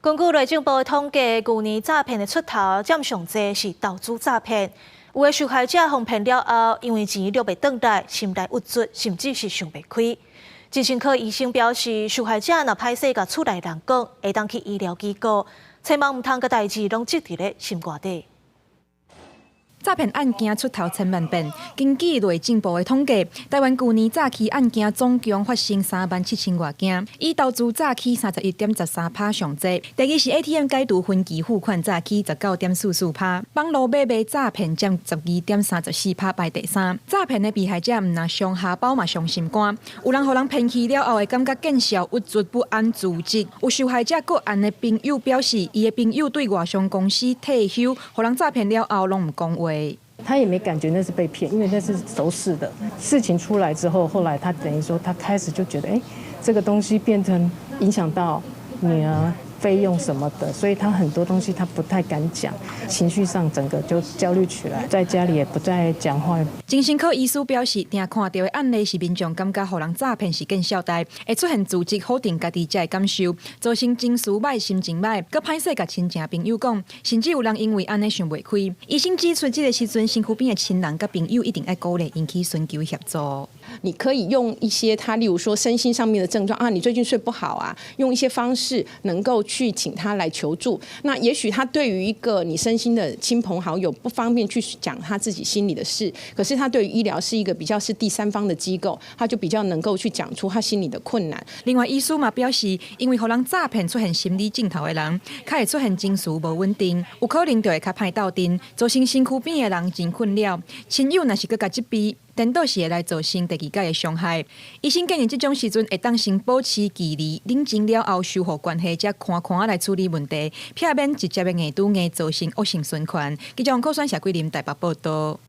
根據內政部的統計，舊年詐騙的出頭佔上濟是投資詐騙。有的受害者予騙了後，因為錢掠袂轉來，心內鬱卒，甚至是想袂開。精神科醫生表示，受害者若歹勢共厝內人講，會當去醫療機構，千萬毋通共代誌攏積佇咧心肝底。詐騙案件出頭千萬變。根據內政部的統計，台灣舊年詐欺案件總共發生37,000外件，以投資詐欺31.13%上濟。第二是 ATM 解除分期付款詐欺19.44%，網路買賣詐騙佔12.34%，排第三。詐騙的被害者毋但傷荷包嘛傷心肝，有人予人騙去了後會感覺見笑、鬱卒不安、自責。有受害者個案的朋友表示，伊的朋友對外商公司退休，予人詐騙了後攏毋講話。他也沒感覺那是被騙，因為那是熟識的。事情出來之後，後來他等於說，他開始就覺得，哎，這個東西變成影響到女兒費用什麼的，所以他很多東西他不太敢講，情緒上整個就焦慮起來，在家裡也不再講話。精神科醫師表示，定看著的案例是民眾感覺予人詐騙是見笑代，會出現自責、否定家己這个感受，造成情緒䆀、心情䆀，閣歹勢共親情朋友講，甚至有人因為按呢想袂開。醫生指出，這个時陣身軀邊的親人佮朋友一定愛鼓勵𪜶去尋求協助。你可以用一些他，例如說身心上面的症狀啊，你最近睡不好啊，用一些方式能夠去請他來求助。那也許他對於一個你身心的親朋好友不方便去講他自己心裡的事，可是他對於醫療是一個比較是第三方的機構，他就比較能夠去講出他心裡的困難。另外，醫師嘛表示，因為予人詐騙出現心理症頭的人，較會出現情緒無穩定，有可能就會較歹鬥陣，造成身軀邊的人真困擾。親友若是閣共責備，顛倒是會來造成第二擺的傷害。醫生建議，這種時陣會當先保持距離，冷靜了後修復關係，才寬寬來處理問題，避免直接的硬拄硬造成惡性循環。記者王可選、謝桂林台北報道。